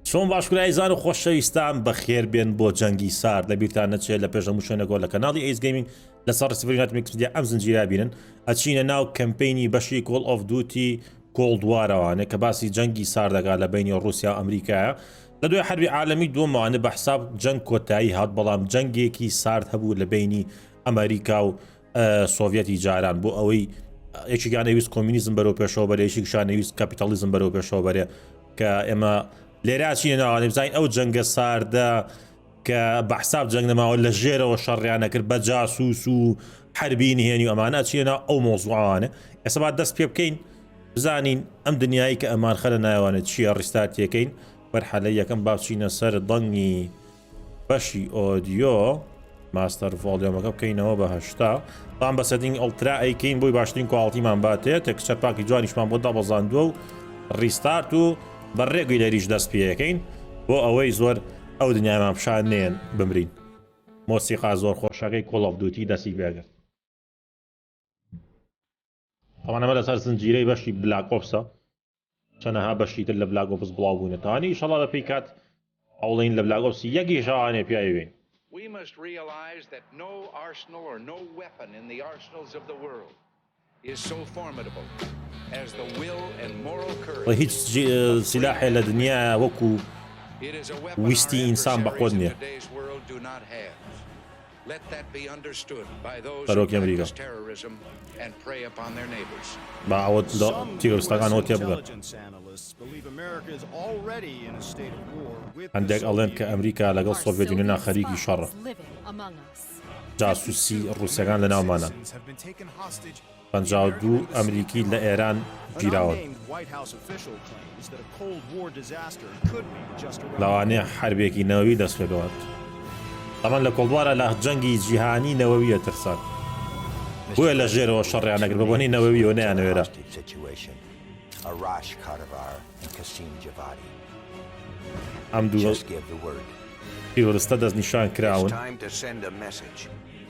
چۆن باش ئازیزان و خۆشەویستان بەخێر بێن بۆ جەنگی سارد لە بیرتان نەچێت لە پێش هەموو شوێنێکەوە لە کەناڵی ئەیس گەیمینگ لەسەر receiver ی نات میکسدیا ئەم زنجیرە بینن ئەچینە ناو campaign ی بەشی Call of Duty Cold War ەوانێ کە باسی جەنگی سارد دەکات لە بینی ڕوسیا و ئەمریکایە لە دوای حربی عالەمی دووەمەوانە بە حساب جەنگ کۆتایی هات بەڵام جەنگێکی سارد هەبوو لە بینی ئەمریکا و سۆڤەتی جاران بۆ ئەوەی یەکێکیان ئەویست کۆمیونیزم بەرەو پێشەوە بەرێ یەکێکیشان ئەویست کەپیتالیزم بەرەو پێشەوە بەرێ کە ئێمە لێرە چینە ناوانێ بزانین ئەو جەنگە ساردە کە بە حساب جەنگ نەماوە لە ژێرەوە شەڕیانە کرد بە جاسوس و حربی نهێنی و ئەمانە چیە ناو ئەو مۆزوعانە ئێستا با دەست پێ بکەین بزانین ئەم دنیایی کە ئەمان خەرە ناوانە چییە restart ەکەین مەرحەلە یەکەم با بچینە سەر دەنگی بەشی audio master volume ەکە بکەینەوە بە 80 بام بە setting ultra ئەیکەین بۆی باشترین quality مان باتێ texture pack ی جوانیشمان بۆ دابەزاندووە و restart و بە regular یش دەست پێەکەین بۆ ئەوەی زۆر ئەو دنیامان پیشان نێن بمرین مۆسیقا زۆر خۆشەکەی Call of Duty دەستی پێکرد ئەوان ئەمە لەسەر زنجیرەی بەشی Black Ops ە چەنەها بەشی تر لە Black Ops بڵاو بوونەتەوانی ئیشەڵا بە پێی کات ئەوڵین لە Black Ops ی یەکی شەوانێ پیاوێن We must realize that no arsenal or no weapon in the arsenals of the world is so formidable as the will and moral courage. هیچ سیلاحێ لە دنیا وەکو It is a weapon ویستی our ئینسان بەقوت adversaries in نییە. today's world do not have. سەرۆکی ئەمریکا. با ئەوە تیرۆرستەکان تێ بگەن. هەندێک ئەڵێن کە ئەمریکا لەگەڵ سۆڤێت یونیۆنا خەریکی شەڕە. جاسوسی ڕووسەکان لە ناومانە. 52 ئەمریکی لە ئێران گیراون. لەوانەیە حەربێکی نەوەوی دەست پێ بکات. ئەمان لە Cold War ە لە جەنگی جیهانی نەوەویە ترسان. بۆیە لە ژێرەوە شەڕیان نەکرد بە بۆنەی نەوەویەوە نەیانەوێرا. ئەم دوو تیرۆرستە دەستنیشان کراون.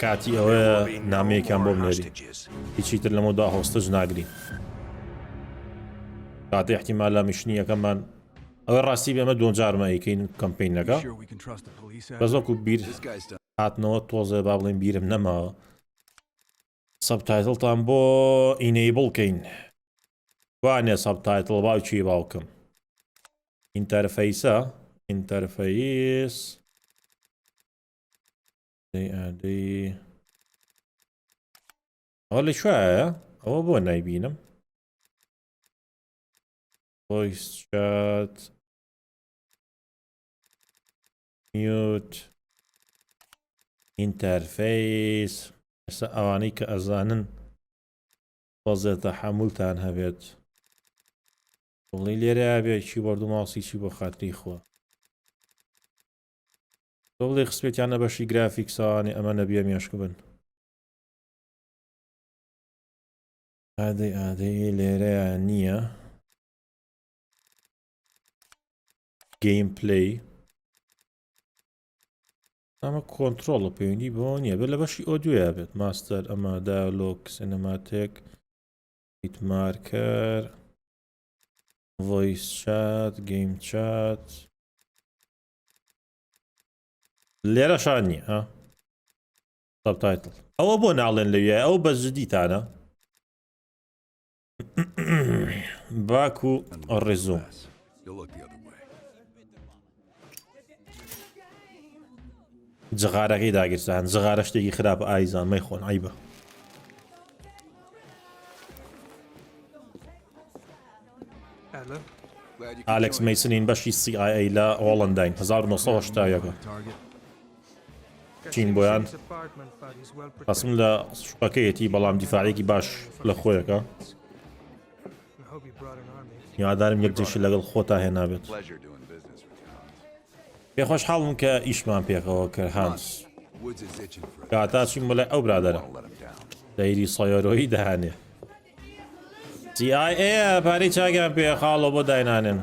کاتی ئەوەیە نامەیەکیان بۆ بنێری. هیچی تر لەمەودا hostage ناگرین. کاتێ احتیمالە mission ی یەکەممان ئەوەی ڕاستی بێمە دوجارمە ئەیکەین campaign ەکە بەس وەکو بیر هاتنەوە تۆزێ با بڵێن بیرم نەماوە subtitle تان بۆ enable کەین وانێ subtitle باوکی باوکم interface ە interface ئەدەی ئەوە لە کوێیە ئەوە بۆ نایبینم voice chat mute interface ئێستا ئەوانەی کە ئەزانن تۆزێ تەحەمولتان هەبێت بڵی لێرە بێ keyboard و ماوسی چی بۆ خاتری خوا تۆ بڵێ خسپێتیانە بەشی graphics ەوانی ئەمە نەبیە مێشک بن ئادەی ئادەی لێرەیە نییە gameplay ئەمە کۆنتترۆڵە پەیوەندی بۆ نییە بێت لە بەشی audio یا بێت ماستەر ئەمە dialogue cinematic marker voice chat game chat لێرە شان نییە ها subtitle ئەوە بۆ ناڵێن لەوێ ئەو بە جدیتانە back و resume جغارەکەی داگیرسان جغارە شتێکی خراپ ئایزان مەیخۆن عیبە ئالێکس مەیسنین بەشی CIA لە هۆڵنداین 1970 چین بۆیان قسم لە شوقەکەیەتی بەڵام دیفاعێکی باش لە خۆیەکە یادارم یەک جێشی لەگەڵ خۆتا هێنابێت پێ خۆشحاڵم کە ئیشمان پێکەوە کرد هانس کاتا چیم بەلای ئەو برادەرە دەیری سەیۆرۆیی دەهانێ CIA پارەی چاکیان پێ خاڵۆ بۆ داینانێن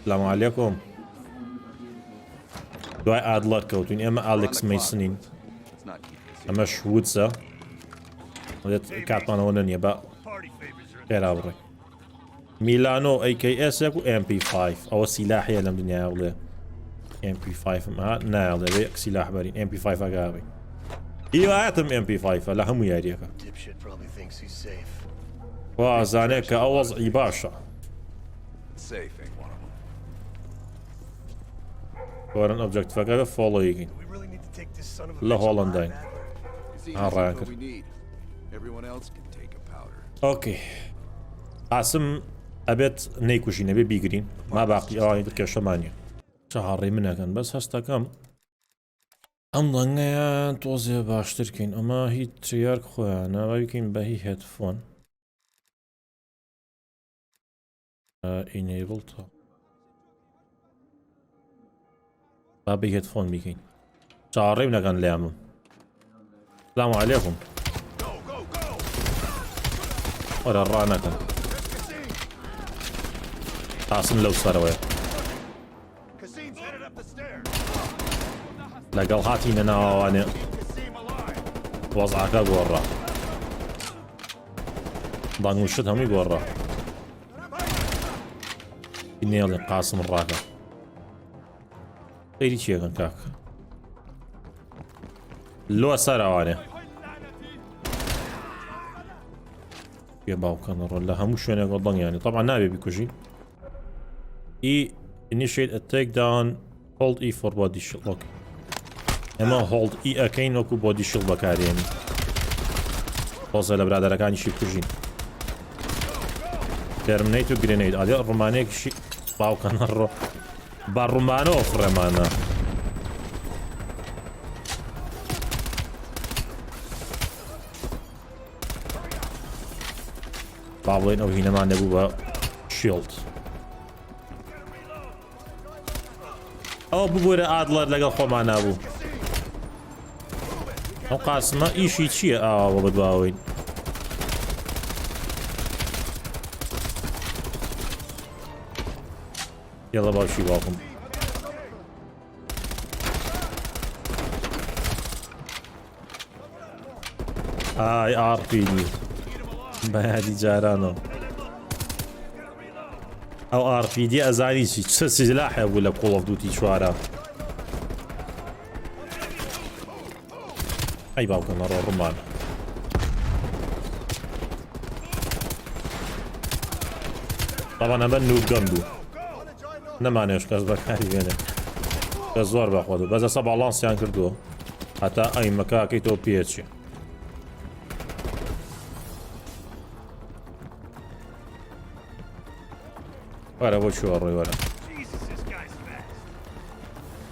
سلام علیکم دوای ئادڵەر کەوتین ئێمە ئالکس مەیسنین ئەمەش وودزە کاتمانەوە نەنیە بە خێرا بڕێ. میلانۆ AKS ێک و MP5 ئەوە سیلاحەیە لەم دنیاە بڵێ MP5 ها نایڵێ بێ سیلاح بەرین MP5 ئەگاوی هیوایەتم MP5 لە هەموو یاریەکە وازانێت کە ئەو وەزعی باشە وەرن objective ەکە بە follow یکین لە هۆڵنداین ڕایان کرد okay قاسم ئەبێت نەیکوژین ئەبێ بیگرین ما باقی ئەوانی تر کێشەمان نیە چاڕێ منەکەن بەس هەستەکەم ئەم دەنگەیان تۆزێ باشترکەین ئەمە هی Treyarch خۆیانە باویکەین بە هی headphone enable تا با بە headphone بیکەین چاوەڕێم نەکەن لێیان سلام علیکم وەرە ڕانەکەن قاسم لەو سەرەوەیە لەگەڵ هاتینە ناوانێ وەزعەکە گۆڕا دەنگ و شت هەمووی گۆڕا نێڵێ قاسم ڕاکە سەیری چیەکەن کاک لۆ سەرەوانێ پێ باوکەن ڕۆ لە هەموو شوێنێک بە دەنگیانی طبعا نابێ بیکوژین E initiate a takedown hold E for body shield okay ئێمە hold E ئەەکەین وەکو body shield بەکارێنی تۆزە لە برادەرەکانیشی بکوژین terminate و grenade ئادێ ڕمانەیەکیشی باوکەنە ڕۆ بە ڕمانەوە فڕێمانە با بڵێن ئەو هینەمان نەبوو بە shield ئەو ببورە ئادڵەر لەگەڵ خۆمان نابوو ئەو قاسمە ئیشی چییە ئاوا بە بەدواوەین یەڵە باوکی باوکم ئای ئاڕپیدی بەیادی جارانەوە ئەو ئاڕپیدی ئەزانی چی چ سیلاحێ بوو لە Call of Duty چوارە ئەی باوکە نەڕۆ ڕمان طبعا ئەمە noob gun بوو نەمانێش کەس بەکاری بێنێ کە زۆر بەخۆ بوو بەس ئەسە balance یان کردووە هەتا aim ەکەکەی تۆ پێچێ وەرە بۆ چوە ڕۆی وەرە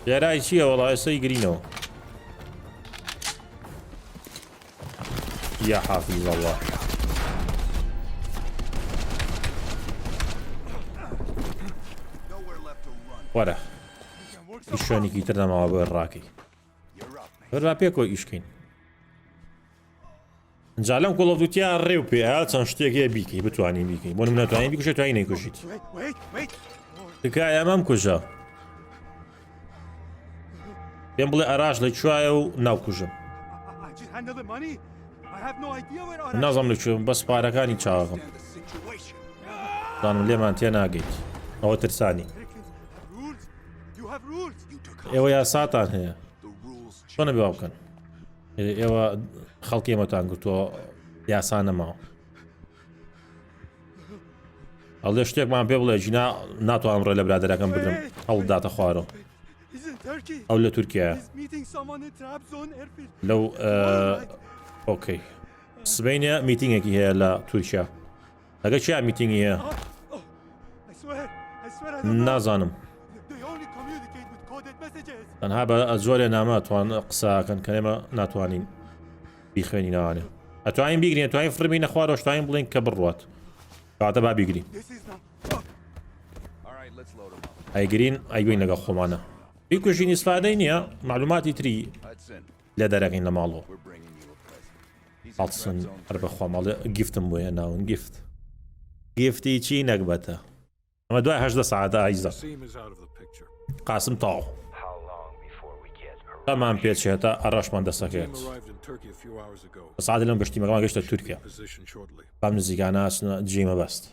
لێرای چییە وەڵا ئێستا گرینەوە یا حافیز الله وەرە هیچ شوێنێکی تر نەماوە بۆ ڕاکەی هەر پێکەوە ئیشکەین جا لەم Call of Duty ە ڕێ و پێ چەند شتێک هەیە بیکەی بتوانین بیکەی بۆ من ناتوانین بیکوژێ توانین نەیکوژیت تکایە مەم کوژە پێم بڵێ ئەراش لە کوایە و ناوکوژم نازم لە کوێ بەس پارەکانی چاوەکەم دانم لێمان تێ ناگەیت ئەوە ترسانی ئێوە یاساتان هەیە چۆنە بێ بکەن ئێوە خەڵکی ئێمەتان گرتووە یاسا نەماوە ئەڵێ شتێکمان پێ بڵێ ژینا ناتوانم ڕێ لە برادەرەکەم بگرم هەوڵداتە خوارەوە ئەو لە تورکیا لەو okay سبینە میتینگێکی هەیە لە تورکیا لەگە چیا میتینگی هەیە نازانم تەنها بە زۆرێ نامە توان قساکەن کە ئێمە ناتوانین بیخوێنی ناوانێ ئەتوانین بیگرین توانین فڕبینە خوارەوە توانین بڵین کە بڕوات کاتە با بیگرین ئەیگرین ئەیبین لەگەڵ خۆمانە بیکوژین ئیسفادەی نییە معلوماتی تری لە دەرەکەین لە ماڵەوە هەڵسن هەر بەخوا ماڵێ gift م بۆ هێناون gift gift ی چی نەگبەتە ئەمە دوای هەشدە سەعاتە ئایزە قاسم تاو ئەمان پێچێتە ئەڕەشمان دەسەکەێت سعات لەم گەشتیمەکەمان گەشتە تورکیا بەم نزیکانە ئەچنە جێی مەبەست.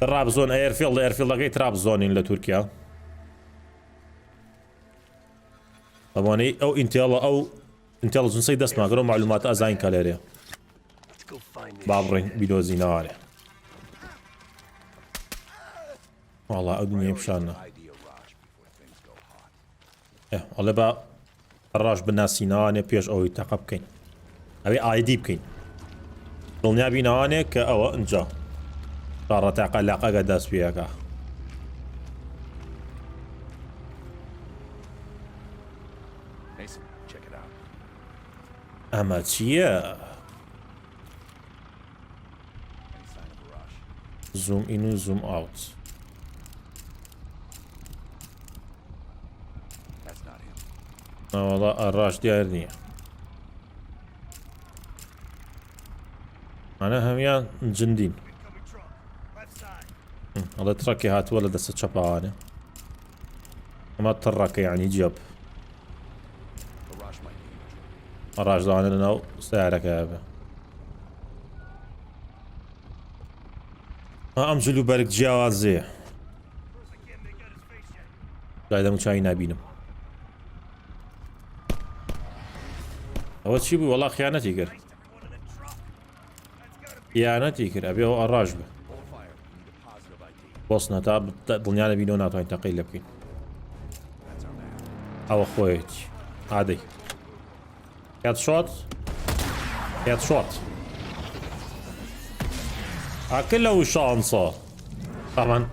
ترابزۆن airfield airfield ەکەی ترابزۆنین لە تورکیا ئەوانەی ئەو intel ە ئەو intelligence ەی دەستمان کرد معلومات ئەزانین کە لێرەیە با بڕین بیدۆزینەوانێ وەڵا ئەو دنیای پیشانە ئەڵێ با ڕاش بناسینەوانێ پێش ئەوەی تەقە بکەین ئەوێ ID بکەین دڵنیا بینەوانێ کە ئەوە ئەجا ڕەتاقە لاقەگە دەست پێەکە ئەمە چییە؟ Zoom in و zoom out. ناوەڵا ئاڕاش دیار نییە. ئەە هەمیان جندین. ئەڵێ truck ی هاتووە لە دەستە چەپاوانێ. ئەمە تڕەکە یعنی جەب. ڕاش لەوانە لەناو سیارەکە بێ. ئەم جل و بەرگ جیاوازەیە لای دەم چاوی نابینم ئەوە چی بوو وەڵا خیانەتی کرد خیانەتی کرد ئەبێ ئەوە ئەڕاش بێ بۆسنە تا دڵنیا نەبینەوە ناتوانین تەقەی لێ بکەین ئەوە خۆیەتی ئادەی Headshot. Headshot. ئاکە لەو شانسە ئەمان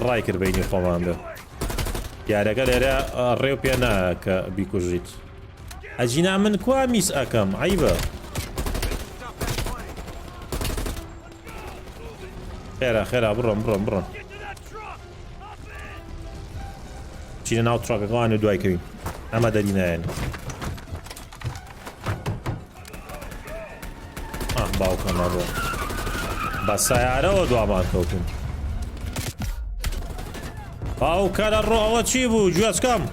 ڕای کرد بینی خۆمان بێ یارەکە لێرە ڕێو پێ نایە کە بیکوژیت ئەجینا من کوا miss ئەکەم عیبە خێرا خێرا بڕۆم بڕۆم بڕۆم چینە ناو truck ەکەوان و دوای کەوین ئەمە دەری نایەن ئاه باوکە نەڕۆ بە سیارەوە دوامان کەوتون باوکە لە ڕۆ ئەوە چی بوو گوێچکەم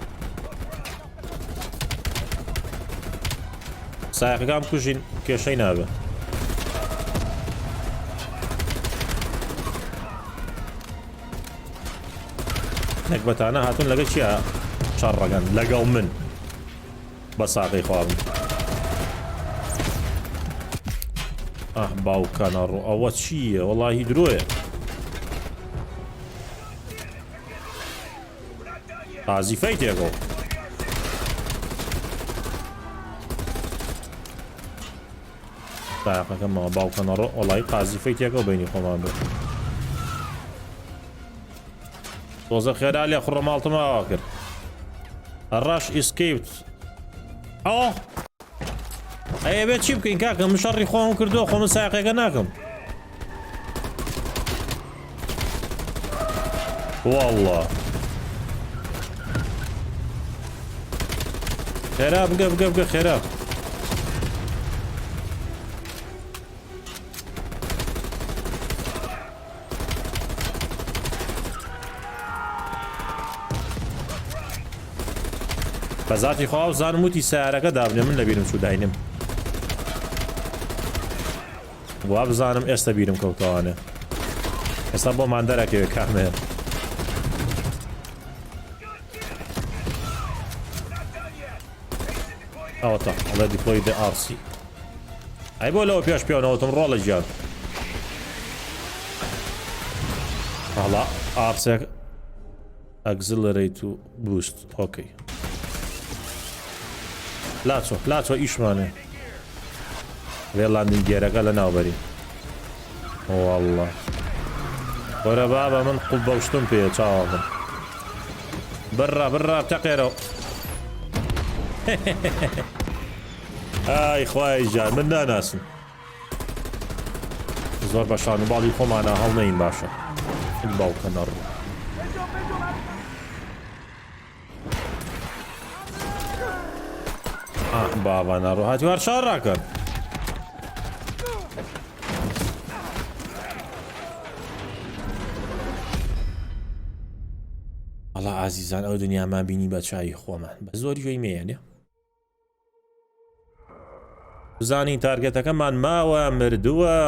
سایەقەکان بکوژین کێشەی نابێت. نەگبەتانە هاتون لەگە چیا شەڕەکەن لەگەڵ من بە ساقی خواڕن ئاه باوکانە ڕۆ ئەوە چییە وەڵاهی درۆیە قازیفەی تێکەوە تاقەکەمەوە باوکە نەڕۆ وەڵی قازیفەی تێکەوە بینی خۆمان بێت تۆزە خێرا لێ خوڕە ماڵتم ئاوا کرد ڕەش ئیسکەیپت ئەو ئەیەبێت چی بکەین کاکە من شەڕی خۆم کردووە خۆ من ساقێکە ناکەم والله خێرا بگە بگە بگە خێرا بە زاتی خوا و زانم وتی سیارەکە دابنێ من لەبیرم چوو داینم وا بزانم ئێستا بیرم کەوتەوانێ ئێستا بۆمان دەرەکەوێ کامەیە ئەوەتا ئەڵێ deploy the RC ئەی بۆ لەوە پێش پێونەوەتم ڕۆڵە گیان هەڵا RC accelerate و boost okay لاچۆ لاچۆ ئیشمانێ لێ landing gear ەکە لە ناوبەری والله وەرە بابە من قوبە و شتم پێ چاوەڵم بڕا بڕا تەقێرەوە ئای خوای جان من ناناسم زۆر بە شان و باڵی خۆمانە هەڵنەین باشە باوکە نەڕوو بابا نەڕۆ هاتیوار شار ڕاکەن ئەڵا ئازیزان ئەو دنیامان بینی بە چاوی خۆمان بە زۆری گوێی مێیانە. بزانین target ەکەمان ماوە مردووە.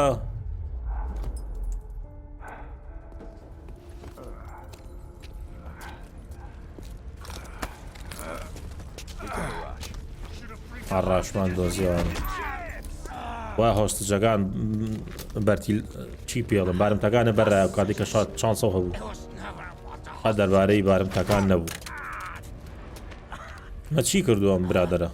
ئاڕاشمان دۆزیەوە وا hostage ەکان بەرتیل چی پێڵم بارمتەکانە بەرە کاتی کە شاد چانسەوە هەبوو قە دەربارەی بارمتەکان نەبوو مە چی کردووە ئەم برادەرە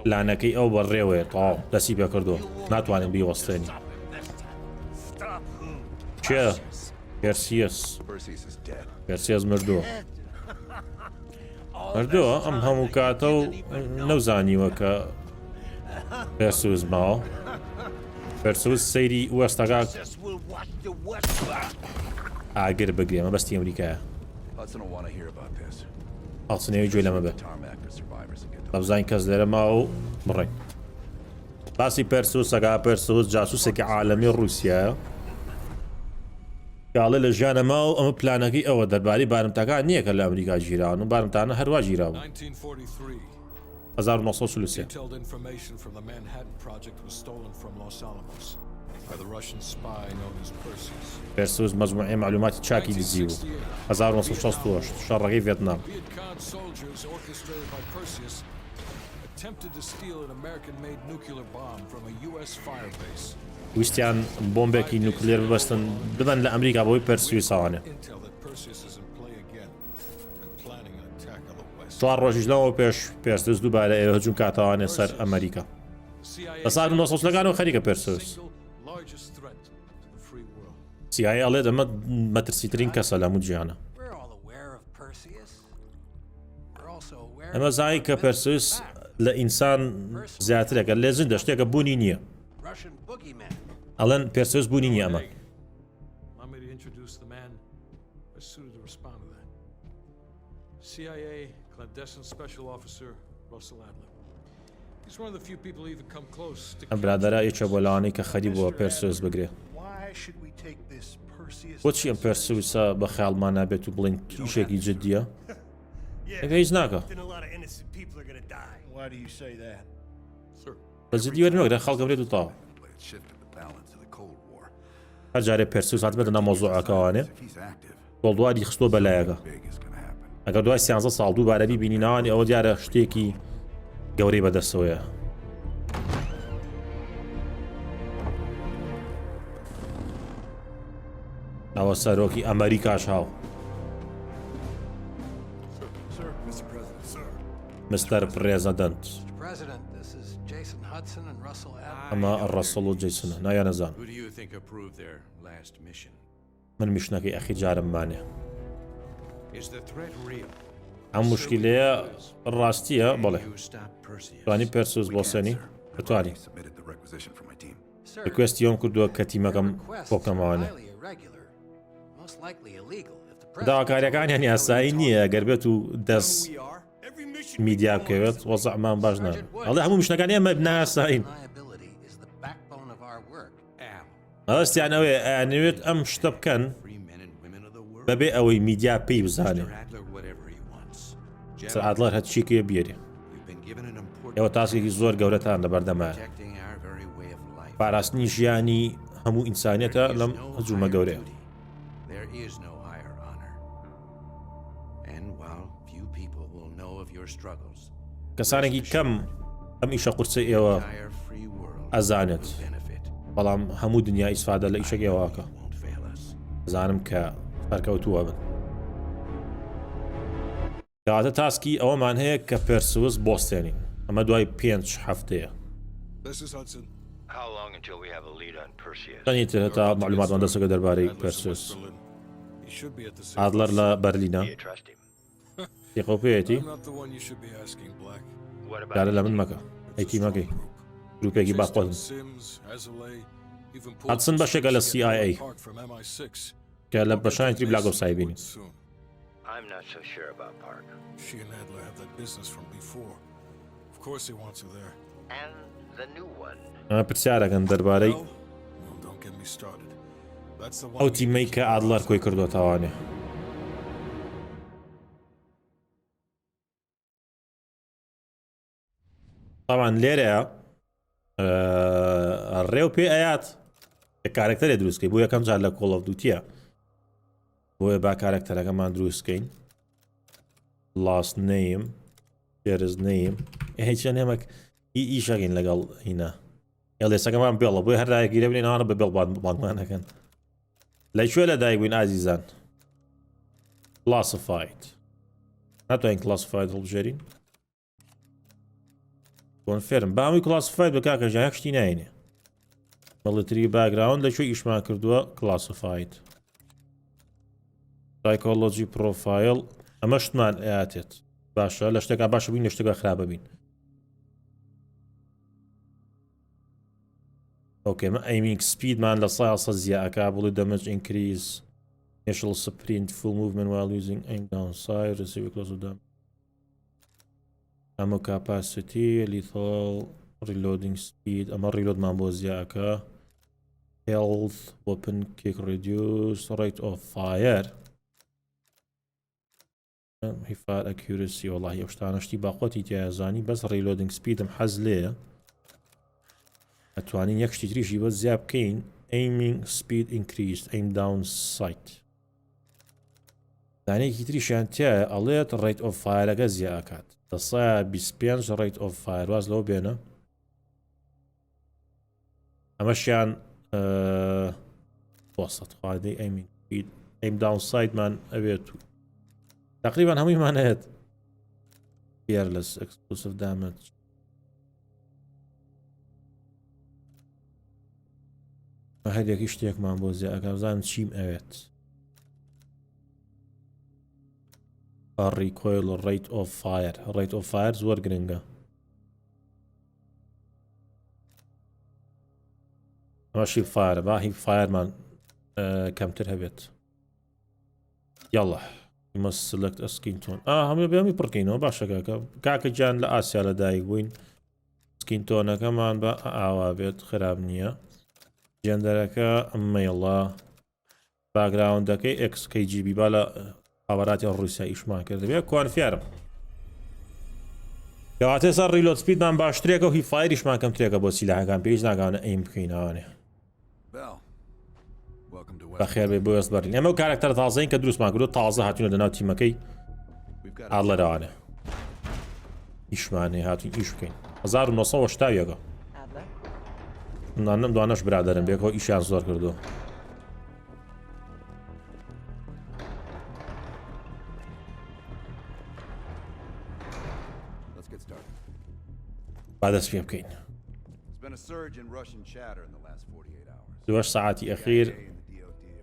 پلانەکەی ئەو بەڕێوەیە تەواو دەستی پێ کردووە ناتوانین بیوەستێنی کێ پێرسیەس پێرسیەس مردووە مردووە ئەم هەموو کاتە و نەوزانیوە کە پێرسوس ماوە پێرسوس سەیری وەستەکە ئاگر بگرێ مەبەستی ئەمریکایە هەڵسنەوەی گوێ لەمە بێت بەبزانین کەس لێرە ماوە و بڕین باسی پەرسوسەکە پەرسوس جاسوسێکی عالەمی ڕووسایە گاڵێ لە ژیانە ما و ئەمە پلانەکەی ئەوە دەربارەی بارمتاکان نییە کە لە ئەمریکا گیران و بارمتانە هەروا گیرا بوو 1943. پێرسوس مەجموعەی مەعلوماتی چاکی دزی بوو. 1968 شەڕەکەی ڤێتنام. ویستیان بۆمبێکی نوکلێر ببەستن ببەن لە ئەمریکا بۆی پەرسویساوانێ. چوار ڕۆژیش لەوە پێش پێرسوس دووبارە ئێوە هجوم کاتەوانێ سەر ئەمریکا لە ساڵی 1940ەکانەوە خەریکە پێرسوس CIA ئەڵێ ئەمە مەترسیترین کەسە لە هەموو جیهانە ئەمە زای کە پەرسوس لە ئینسان زیاترەکە لێزن دەشتێکە بوونی نییە ئەڵەن پێرسوس بوونی نییە ئەمە CIA clandestine special officer Russell Adler. ئەم برادەرە یەکێ بۆ لەوانەی کە خەری بووە پێرسوس بگرێ. بۆچی ئەم پێرسوسە بە خەیاڵمان نابێت و بڵین ئیشێکی جدیە؟ ئەگە هیچ ناکە. بە جدی وەرمەگرە خەڵکە برێت و تاوە. هەر جارێ پێرسوس هاتبێتە ناو مەوزوعەکەوانێ Cold War ی خستووە بەلایەکە ئەگەر دوای سیانزە ساڵ دووبارە بیبینی ناوانی ئەوە دیارە شتێکی گەورەی بەدەستەوەیە. ئەوە سەرۆکی ئەمریکاش هاو Mister President ئەمە ڕەسڵ و جەیسنە ناویان نەزانم من mission ەکەی ئەخیر جارم مانێ ئەم مشکلەیە ڕاستیە بەڵێ توانی پێرسوس بۆسێنی بتوانی request ی ئەوم کردووە کە تیمەکەم کۆکەمەوانێ داواکاریەکانیان یاسایی نییە گەر بێت و دەست میدیا بکەوێت وەزعمان باش نابێت ئەڵێ هەموو mission ەکان ئێمە ناسایین مەبەستیان ئەوەیە ئەیانەوێت ئەم شتە بکەن بەبێ ئەوەی میدیا پێی بزانێ سەر ئادڵەر هەرچیکێ بێرێ ئێوە task ێکی زۆر گەورەتان لە بەردەمایە پاراستنی ژیانی هەموو ئینسانیەتە لەم هجومە گەورەیە. کەسانێکی کەم ئەم ئیشە قورسەی ئێوە ئەزانێت بەڵام هەموو دنیا ئیسفادە لە ئیشەک ئێوەکە زانم کە سەرکەوتووە بن. کەواتە task ی ئەوەمان هەیە کە پێرسوس بۆستێنین ئەمە دوای پێنج هەفتەیە. چەندی تر هەتا معلوماتمان دەستەکە دەربارەی پێرسوس ئادلەر لە بەرلینە تیقەو پێیەتی دارە لە من مەکە ئەی تیمەکەی گروپێکی باقۆن هەدسن بەشێکە لە CIA کە لە بەشانی تری بلاک ئۆپسای بینی. I'm not so sure about Park. She and Adler have that business from before. Of course he wants her there. And the new one. ئەمە پرسیارەکەن دەربارەی Well, well, don't get me started. That's the one ئەو we تیمەی need to کە keep ئادلەر کۆی کردوەتەوانێ. تاوان لێرەیە ڕێو پێ ئەیات کە کارەکتەرێ دروستکەی بۆ یەکەم جار لە Call of Duty یە بۆیە با کارەکتەرەکەمان دروستکەین last name first name هیچیان هێمەک ئی ئیشەکەین لەگەڵ هینا ئێڵێسەکەمان بێڵە بۆی هەر لایەکی لێ بنێن ئەوانە بە بێڵ بانگمان ئەکەن لە کوێ لە دایک بووین ئازیزان classified ناتوانین classified هەڵبژێرین confirm بامی classified بە کاکە ژیان شتی ناینێ military background لە کوێ ئیشمان کردووە classified psychology profile ئەمەشتمان ئەاتێت باشە لە شتێکا باشە بین لە شتێکا خراپە بین okay مە aiming speed مان لە سا زیاکە bullet damage increase initial sprint full movement while using aim down sight receive close damage ammo capacity lethal reloading speed ئەمە reload مان بۆ زیاکە health weapon kick reduce rate of fire hip fire accuracy وەڵاهی ئەو شتانە شتی باقوەتی تایە زانی بەس reloading speed م حەز لێیە ئەتوانین یەک شتی تریشی بەس زیا بکەین aiming speed increase aim down sight دانەیەکی تریشیان تایە ئەڵێت rate of fire ەکە زیا ئەکات لە 25 rate of fire واز لەوە بێنە ئەمەشیان وەسەت خواردەی aiming aim down sight مان ئەوێت و تقریبان هەموویمان هەیەت fearless explosive damage هەر یەکی شتێکمان بۆ زیاد ئەکا بزانم چیم ئەوێت recoil rate of fire rate of fire زۆر گرنگە ئەمەشی fire ە با hip fire مان کەمتر هەبێت یاڵە must select a skin tone ئا هەموو بێمی پڕکەینەوە باشە کاکە کاکە گیان لە ئاسیا لە دایک بووین skin tone ەکەمان بە ئاوا بێت خراپ نییە gender ەکە male ە background ەکەی ex KGB با لە خابەراتی ڕووسیا ئیشمان کردبێ confirm کەواتێ سەر reload speed مان باشترێکە و hip fire یشمان کەمترێکە بۆ سیلاحەکان پێویست ناگانە aim بکەینەوانێ بەخێربێ بۆ وێست بەرلین ئەمە و کارکتەر تازەین کە دروستمان کردو تازە هاتوونە لەناو تیمەکەی ئاڵەرەوانێ ئیشمانێ هاتوین ئیش بکەین 1970 نانم دوانەش برادرم بێکەوە ئیشیان زۆر کردو با دەست پێ بکەین دووەش سەعاتی ئەخیر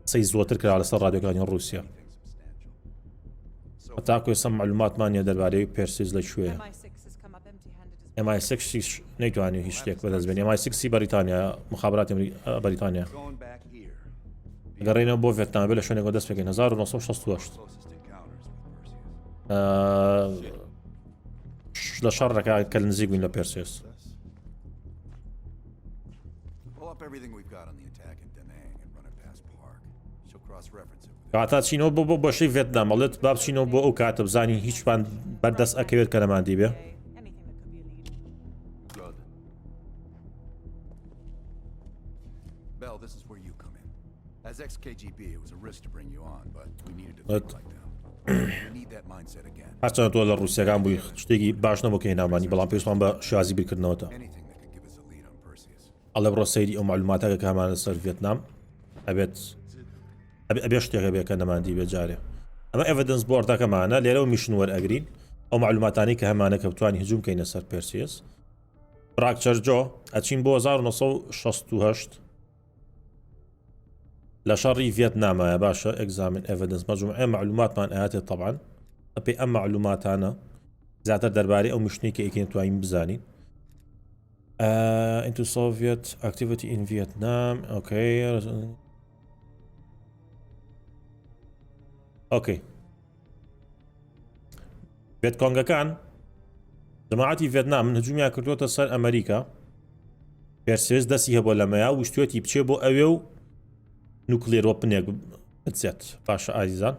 قسەی زۆتر کرا لەسەر ڕادیۆکانی ڕووسیا هەتاکو ئێستا معلوماتمان نیە دەربارەی پێرسیس لە کوێیە MI6 نەیتوانی هیچ شتێک بەدەست بێنێ MI6 بەریتانیا مخابراتی بەریتانیا گەڕێنەوە بۆ ڤێتنام بێ لە شوێنێکەوە دەست پێکەین 1968 لە شەڕەکە کە نزیک بووین لە پێرسێس کاتا چینەوە بۆ بۆ بەشەی ڤێتنام ئەڵێت با بچینەوە بۆ ئەو کاتە بزانین هیچمان بەردەست ئەکەوێت کە نەماندی بێ هەرچەندە تۆ لە ڕووسەکان بووی شتێکی باش نەبوو کە هێنامانی بەڵام پێویستمان بە شازی بیرکردنەوەتە ئەڵێ بڕۆ سەیری ئەو معلوماتە کە هەمانە سەر ڤێتنام ئەبێت ئەبێ شتێکە بێ کە نەماندی بێ جارێ ئەمە evidence board ەکەمانە لێرەوە mission وەرئەگرین ئەو معلوماتانی کە هەمانە کە بتوانین هجوم کەینە سەر پێرسیس فراکچەر جۆ ئەچین بۆ 1968 لە شەڕی ڤێتنامایە باشە examine evidence مەجموعە معلوماتمان ئااتێ طبعا ئەپێ ئەم معلوماتانە زیاتر دەربارەی ئەو mission ی کە ئەکەین توانین بزانین into Soviet activity in Vietnam okay okay ڤێتکۆنگەکان جەماعەتی ڤێتنام من هجومیان کردووەتە سەر ئەمریکا پێرسێس دەستی هەبووە لەمەیا وشتێتی بچێ بۆ ئەوێ و nuclear weapon ێک بچێت باشە ئازیزان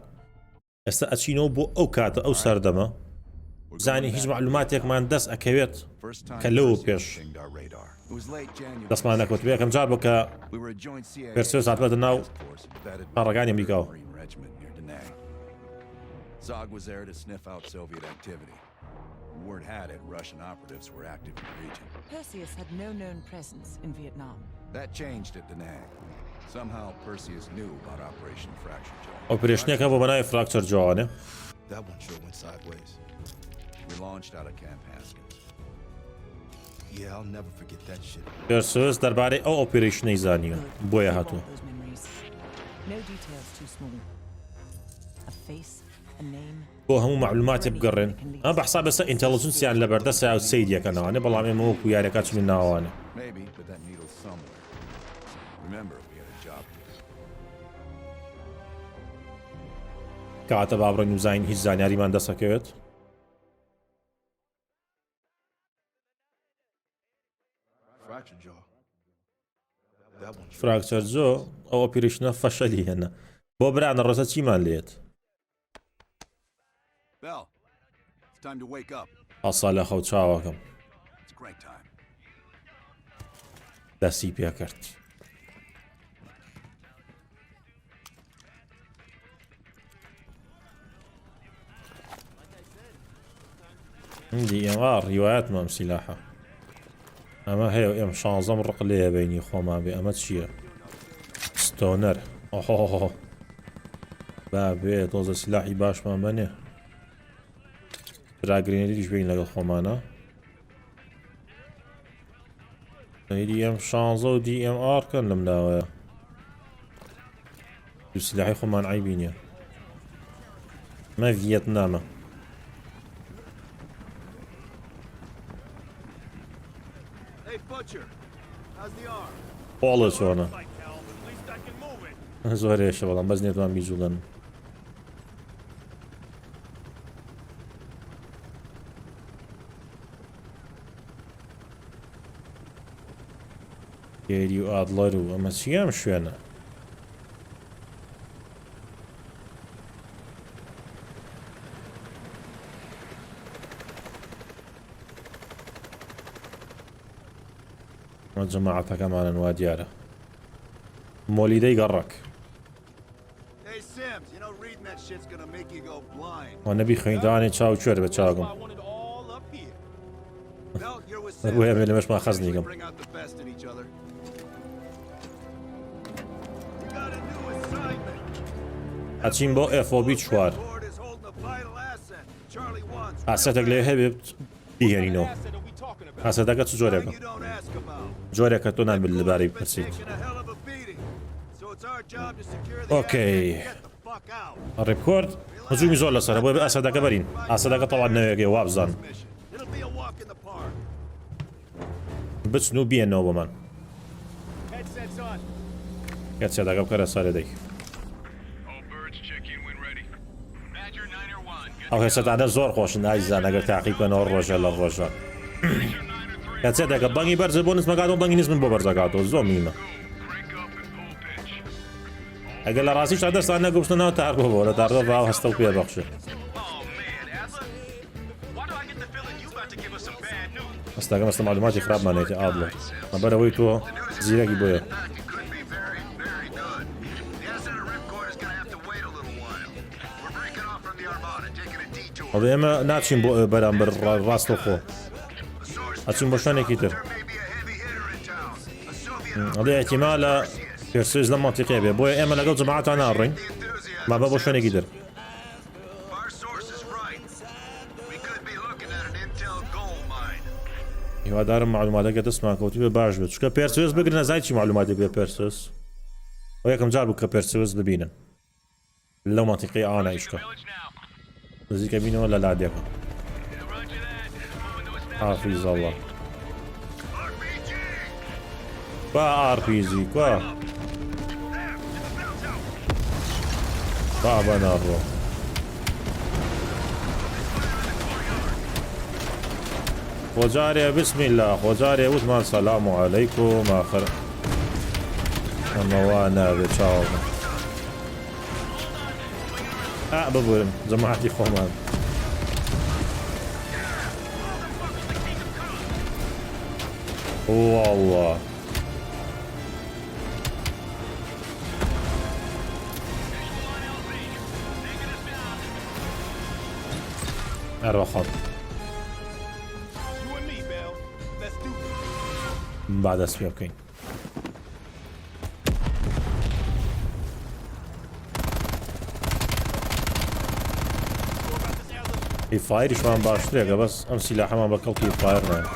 ئێستا ئەچینەوە بۆ ئەو کاتە ئەو سەردەمە. بزانین هیچ مەعلوماتێکمان دەست ئەکەوێت کە لەوە پێش دەستمان نەکەوت یەکەم جار بوو کە پێرسیۆس هاتبێتە ناو پەڕەکانی ئەمریکاوە. Zog was there to sniff out Soviet activity. Word had it Russian operatives were active in the region. Perseus had no known presence in Vietnam. That changed at Da Nang. Somehow Perseus knew about Operation Fracture Jaw. operation ێک هەبوو بە ناوی Fracture Jaw ە. That one sure went sideways. We launched out of Camp Haskins. Yeah, I'll never forget that shit. پێرسیۆس دەربارەی ئەو operation ەی زانیوە Good. بۆیە Keep هاتووە. all those memories. No details too small. A face, a name, بۆ هەموو مەعلوماتێ بگەڕێن ئەمە بە حساب ئێستا intelligence یان لەبەردەستە و سەیریەکەنەوانێ بەڵام ئێمە وەکو یاریەکە چووین ناوانێ. Maybe, but that needle's somewhere. Remember, we had a job to do. کەواتە با بڕۆین و بزانین هیچ زانیاریمان دەستەکەوێت. Fracture Jaw. That one sure Fracture Jaw ئەو operation ە فەشەلی هێنا بۆ برانە ڕۆزە چیمان لێت Bell, it's time to wake up. ئاسا لە خەو چاوەکەم It's great time. دەستی پێکرد. DMR ڕیوایەتمە ئەم سیلاحە ئەمە هەیە و ئێم شانزەم ڕق لێیە بینی خۆمان بێ ئەمە چییە ستۆنەر ئۆهۆ با بێ تۆزە سلاحی باشمان بەنێ براگرێنەریش بین لەگەڵ خۆمانە ئێم شانزە و DMR کەن لەم لاوەیە دوو سلاحی خۆمان عەیبی نییە مە ڤیەتنامە. پۆڵە چۆنە زۆر هێشە بەڵام بەس نێتوان بیجوڵێنم. گێری و ئادڵەر و ئەمە چییە ئەم شوێنە؟ ئەمە جەماعەتەکەمانن وا دیارە مۆلیدەی گەڕەک وە نەبی خوێندوانێ چاو کوێر بە چاوگم بۆیە بێ لەمەشمان خەزنیگەم ئەچین بۆ FOB چوار asset ێک لێ هەبێت بیهێنینەوە asset ەکە چ جۆرێکە جۆرێکە تۆ نابێت لەبارەی بپرسیت okay Ripcord هجومی زۆر لەسەرە بۆ asset ەکە بەرین asset ەکە تەوان نەوێگەی وابزان بچن و بیێنەوە بۆمان کەچێدەکە بکەرە سەرێ دەی ئەو headset انە زۆر خۆشن ئایزان ئەگەر تاقی بکەنەوە ڕۆژە لە ڕۆژە headset ەکە دەنگی بەرزە بۆ نزمەکاتەوە دەنگی نزمن بۆ بەرزەکاتەوە زۆر میمە ئەگەر لە ڕاستیشتا دەستان نەگوشتە ناو تارگۆ بۆ لە تارگۆ باو هەستە و پێ بەخشێ هەستەکەم ئەستە معلوماتی خراپمانێتی ئادڵە لەبەرەوەی تۆ زیرەکی بۆیە ئەڵێ ئێمە ناچین بۆ بەرامبەر ڕاستەوخۆ ئەچین بۆ شوێنێکی تر ئەڵێ ئەتیما لە پێرسویس لەم مەنتیقەیە بێ بۆیە ئێمە لەگەڵ جەماعەتا ناڕۆین مابە بۆ شوێنێکی تر هیوادارم معلوماتەکە دەستمان کەوتبێ باش بێت چونکە پێرسوس بگرن نەزای چی معلوماتێک بێ پێرسوس ئەو یەکەم جار بوو کە پێرسوس ببینن لەو مەنتیقەی ئانا ئیشکە نزیکە بینەوە لە لادێکە حافیز الله با RPG کوا بابا ناڕۆ خۆجارێ بسم الله خۆجارێ وتمان سەلام و عەلەیکم ئاخر ئەمە وا نابێ چاوەکەم ئا ببورن جەماعەتی خۆمان. واللە. هەر بەخۆم. با دەست پێ بکەین. hip fire یشمان باشترێکە بەس ئەم سیلاحەمان بە کەڵکی fire نایە.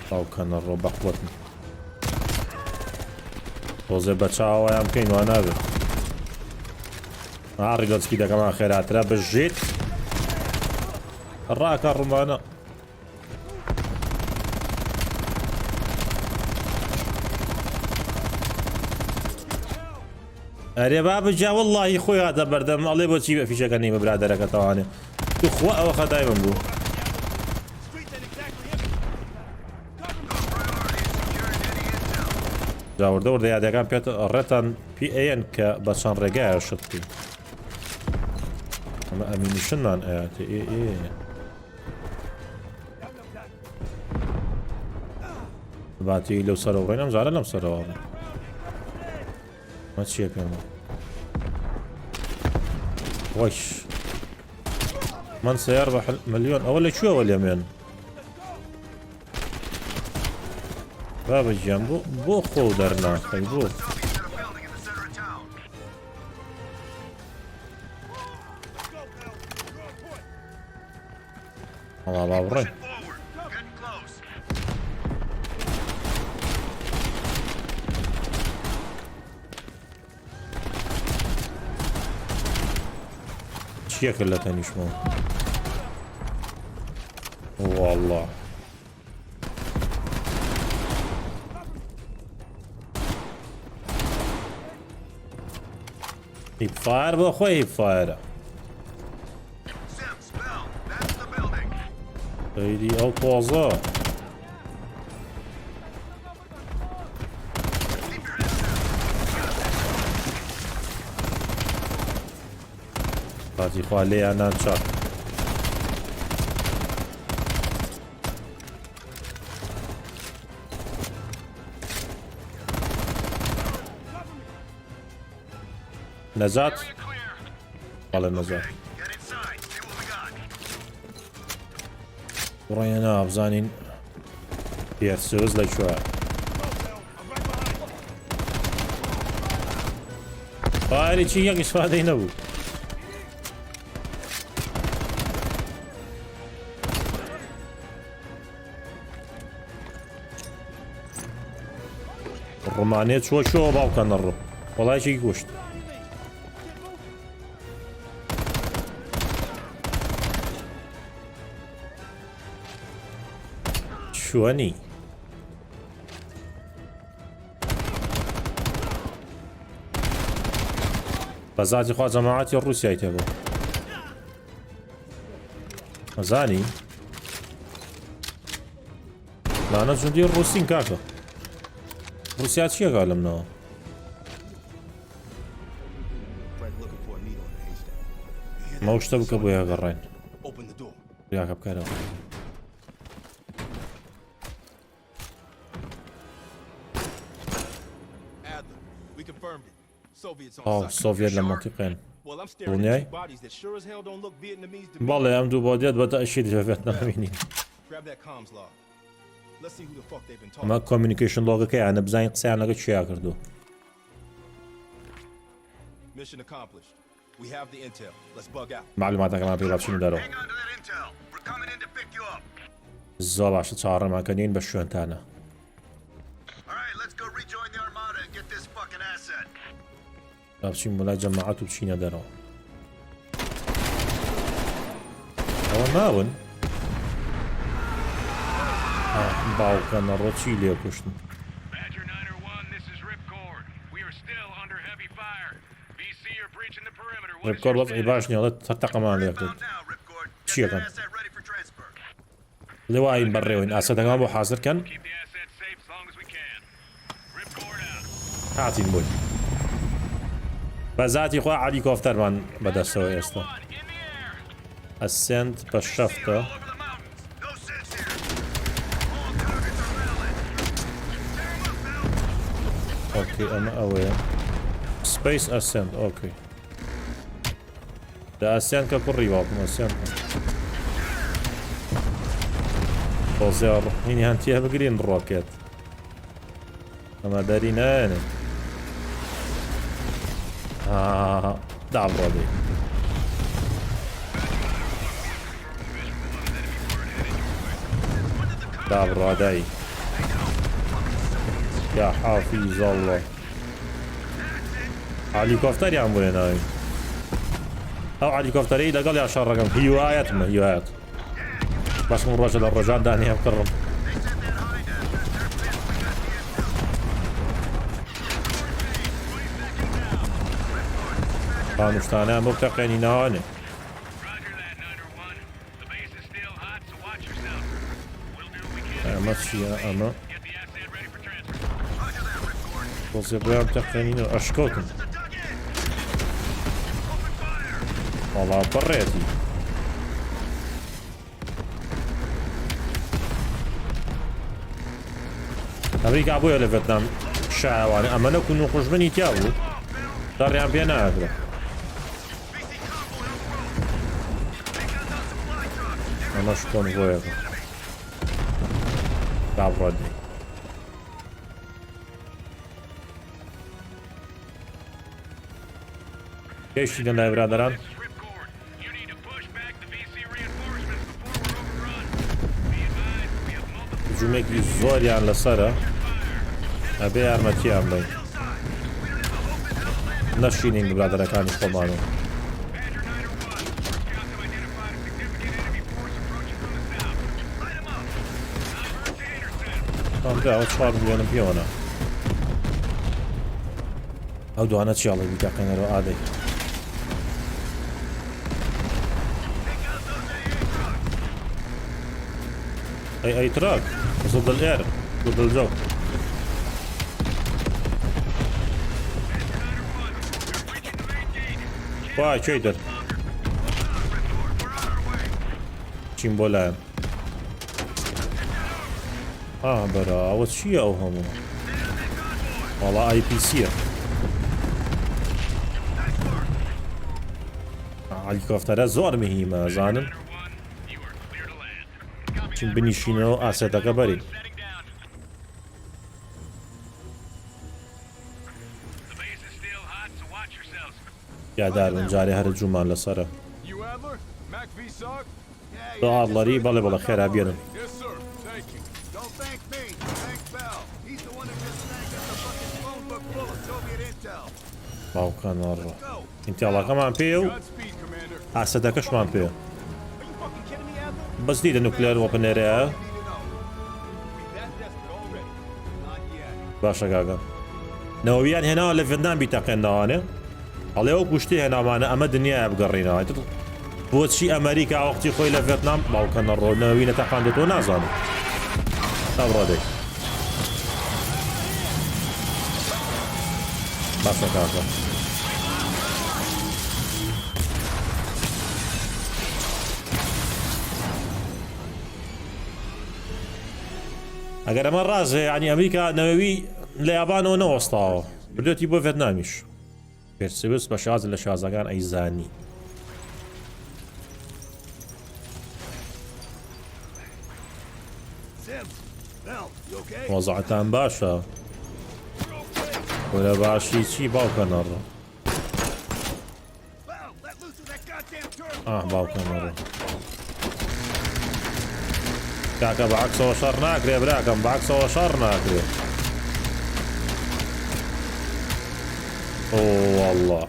باوکەنە ڕۆ بەقوەتن. تۆزێ بە چاوەیان بکەین وا نابێت. ئا reload speed ەکەمان خێراترە بژیت. ڕاکە ڕمانە. ئەرێ بابە جا وەڵڵاهی خۆی هاتە بەردەم ئەڵێ بۆچی بە فیشەکە نیمە برادەرەکە تەوانێ توخوا ئەوە خەتای من بوو. جا وردە وردە یادەکان پێت ڕێتان پی ئەیەن کە بە چەند ڕێگایە شت بکەین ئەمە ئەمینیشنمان ئەیاتێ ئێ ئێ باتی لەو سەرەوە ڕێن ئەم جارە لەم سەرەوە ڕێن مە چیە پێمە وەش من سیار بە ملیۆن ئەوە لە کوێوە لێمێن بابە گیان بۆ بۆ خۆ دەرناخەی بۆ وەڵا با بڕۆین. چییە کرد لە تەنیشمەوە والله hip fire بۆ خۆی hip fire ە سەیری ئەو پۆزە. باتی خوا لێیان نان چاک. نەجات بەڵێ نەجات بڕۆینە ناوە بزانین پێرسۆز لە کوێ پارێکی یەک ئیسفادەی نەبوو ڕمانێ چوە چۆ باوکە نەڕۆ وەڵایکی گوشت چوەنی بەزاتی خوا جەماعەتی ڕووسای تێبوو ئەزانی لانە جوندی ڕوسین کاکە ڕوسیا چیەکە لەمنەوە مەو شتە بکە بۆ یاگەڕێن یاکە بکەرەوە ئاو سۆڤیەت لە مەنتیقەن دڵنیای؟ بەڵێ ئەم دوو بۆدیەت بە تەئکید لە ڤێتنامینین. ئەمە communication log ەکەیانە بزانین قسەیان لەگە کێیا کردووە. معلوماتەکەمان پێ بچینە دەرەوە. زۆر باشە چاوەڕێمان کە نین بە شوێنتانە. با بچین بۆ لای جەماعەت و بچینە دەرەوە. ئەوە ماون؟ باوکە نەڕۆ چی لێ کوشتن؟ ڕیپکۆر وەزعی باش نیە ئەڵێت هەر تەقەمان لێ کرد چیەکەن لێواین بەڕێوەین asset ەکان بۆ حازر کەن هاتین بۆی بە زاتی خوا عەلیکۆفتەرمان بەدەستەوە ئێستا ئەسێنت بە شەفتە. okay ئەمە ئەوەیە space ascend okay لە ascend کە کوڕی باوکم ascend کە تۆزێ ڕحینیان تێ بگرین ڕۆکێت ئەمە دەری نایەنێ دابڕۆ دەی دابڕادای یا حافیز الله هەلیکۆپتەریان بۆ هێناوین ئەو هەلیکۆپتەرەی لەگەڵ یا شەڕەکەم هیوایەتمە هیوایەت باشم ڕۆژە لە ڕۆژان دانیان کڕم خانوشتانیان بۆ بتەقێنی ناوانێ ئەمە چییە ئەمە تۆزێ بۆیان تەقێنینەوە ئەشکەوتن وەڵا بڕێتی ئەمریکا بۆیە لە ڤێتنام شایەوانە ئەمە نەکون و قوژبنی تیا بوو دەڕیان پێ ناکرا ئەمەش کۆنڤۆیەکە دابڕۆ دێ گەیشتینە لای برادەران. هجومێکی زۆریان لەسەرە ئەبێ یارمەتیان بین نەشینین برادەرەکانی خۆمانەوە. ئەوە چوار ملیۆنم پێوەنا. ئەو دوانە چی ئەڵێ بیتەقێنەرەوە ئادەی. ئەی ئەی truck ضد ال air ضد الجو وای کوێی دەر چیم بۆ لایەن ئا بەرا ئەوە چییە ئەو هەموو وەڵا IPC یە هەلیکۆپتەرە زۆر مهیمە زانن چین بنیشینەوە asset ەکە بەرین یادار بن جارێ هەرە جومان لەسەرە تۆ ئاڵەری بەڵێ بەڵێ خێرا بێنن. باوکە نەڕۆ intel ەکەمان پێیە و asset ەکەشمان پێیە بەس دیدە nuclear weapon ێرەیە باشە گاگە نەوەویان هێناوە لە ڤێتنام بیتەقێنەوانێ ئەڵێ ئەو کوشتی هێنامانە ئەمە دنیایە بگەڕینەوە بۆچی ئەمریکا وەختی خۆی لە ڤێتنام باوکە نەڕۆ نەوی نەتەقاندێتەوە نازانم ئەمڕۆ دەی باشە کاکە ئەگەر ئەمە ڕازێ ینی ئەمریکا نەوەوی لە یابانەوە نەوەستاوە بردێتی بۆ ڤێتنامیش پێرسیوس بە شاز لە شازەکان ئەیزانی. وەزعتان باشە؟ کورە باشی چی باوکە نەڕۆ ئاه باوکە نەڕۆ کاکە بە عەکسەوە شەڕ ناکرێ براکەم بە عەکسەوە شەڕ ناکرێ والله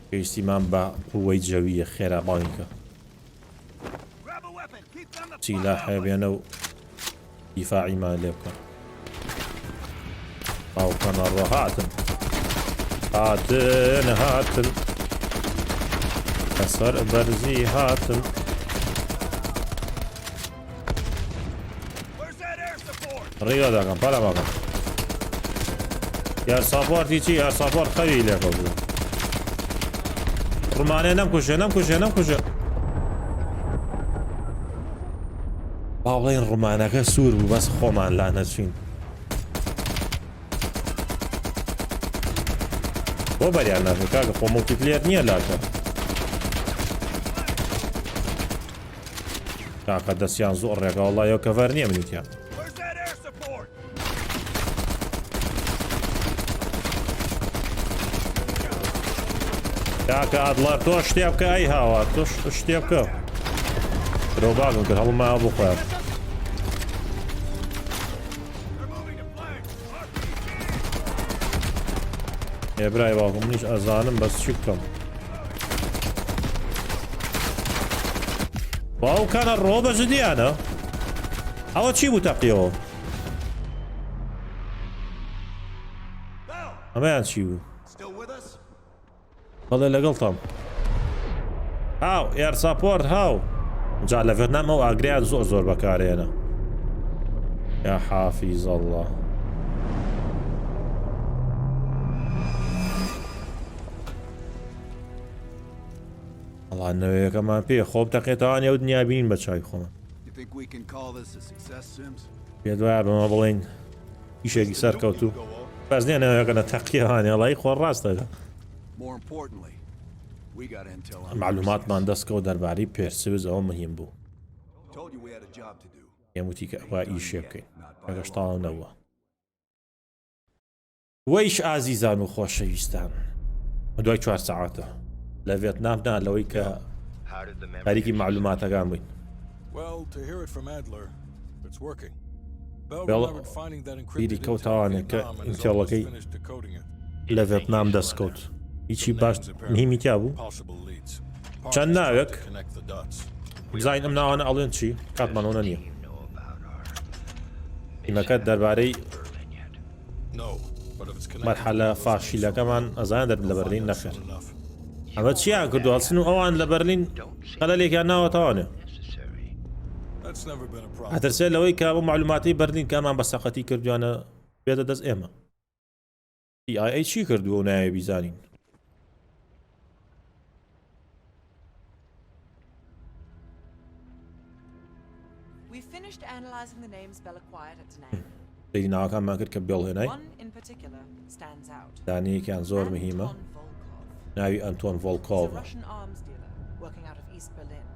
پێویستیمان بە قوەی جەویە خێرا بانگکە سیلاحێ بێنە و دیفاعیمان لێ بکەن باوکەنەڕۆ هاتن هاتن هاتن لەسەر بەرزی هاتن ڕیگا دەکەم پەلەمەکەم یار support ی چی یار support خەوی لێکەوتووە ڕمانێ نەمکوژێ نەمکوژێ نەمکوژێ. با بڵێن ڕمانەکە سوور بوو بەس خۆمان لا نەچوین بۆ بەریان ناکە کاکە خۆ multiplayer نییە لاکە کاکە دەستیان زۆر ڕێگە وڵا یو cover نییە منیتیان کاکە ئادڵار تۆ شتێ بکە ئەی هاوار تۆ شتێ بکە درۆباگم کرد هەڵمایە بۆ خۆیان ئێ برای باوکم منیش ئەزانم بەس چی بکەم باوکانە ڕۆ بە جدیانە ئەوە چی بوو تەقیەوە ئەمەیان چی بوو بەڵێ لەگەڵتام هاو air support هاو جا لە ڤێتنام ئەو ئاگریان زۆر زۆر بەکارێنە یا حافیز الله ئەڵان نەوەیەکەمان پێ خۆ بتەقێتەوە نێو دنیا بین بە چاوی خۆمان پێ دوایە بەمە بڵین ئیشێکی سەرکەوتوو بەس نیە نەوەیەکە نە تەقیەوانێ وەڵی خۆ ڕاست دەکا معلوماتمان دەستکەوت دەربارەی پێرسوز ئەوە مهم بوو پێم وتی کە ئەوە ئیشێ بکەین ئەگەش تەواو نەبووە وەیش ئازیزان و خۆشەویستان دوای چوار سەعاتە لە ڤێتنام نا لەوەی کە خەریکی معلوماتەکان بووین. بێڵ بیری کەوتەوانێ کە intel ەکەی لە ڤێتنام دەستکەوت هیچی باش مهمی تیا بوو چەند ناوێک بزانین ئەم ناوانە ئەڵێن چی کاتمانەوە نییە تیمەکە دەربارەی مەرحەلە فاشیلەکەمان ئەزان دەر لە بەرلین نەخێر ئەمە چیان کردو هەڵسن و ئەوان لە بەرلین خەلەلێکیان ناوەتەوانێ ئەترسێت لەوەی کە ئەو معلوماتی بەرلین کامان بە سەقەتی کردوانە بێتە دەست ئێمە CIA چی کردووە و نایە بیزانین سەیری ناوەکانمان کرد کە بێڵ هێنای دانەیەکیان زۆر مهمە ناوی ئەنتۆن ڤۆڵکۆڤ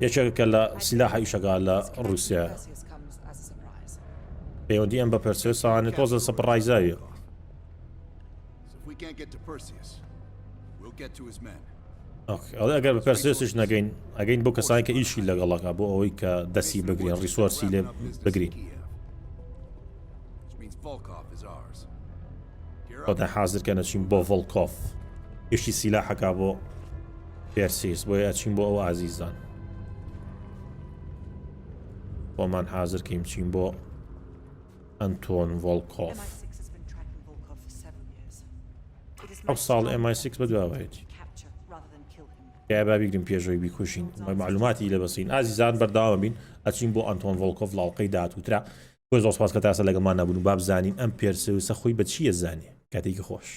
یەکێک کە لە سیلاحە ئیشەکە لە رووسیا پەیوەندی ئەم بە پەرسێسانە تۆزە surprise اویە ئەڵێ ئەگەر بە پەرسێسیش نەگەین ئەگەین بۆ کەسانی کە ئیشی لەگەڵەکە بۆ ئەوەی کە دەستی بگرین resource ی لێ بگرین خۆتان حازر کە نەچین بۆ ڤڵکۆف ئیشی سیلاحەکە بۆ پێرسیس بۆیە ئەچین بۆ ئەو ئازیزان خۆمان حازر کەین بچین بۆ ئەنتۆن ڤۆڵکۆف ئەو ساڵ MI6 بەدواوەیەتی یا با بیگرین پێشەوەی بیکوژین معلوماتی لە بەسین ئازیزان بەرداوام بین ئەچین بۆ ئەنتۆن ڤۆڵکۆف لاڵقەی داهاتووترا بۆ زۆر سپاس کە تاسە لەگەڵمان نەبوون و بابزانین ئەم پێرسەوسە خۆی بە چییە زانێ کاتێکی خۆش.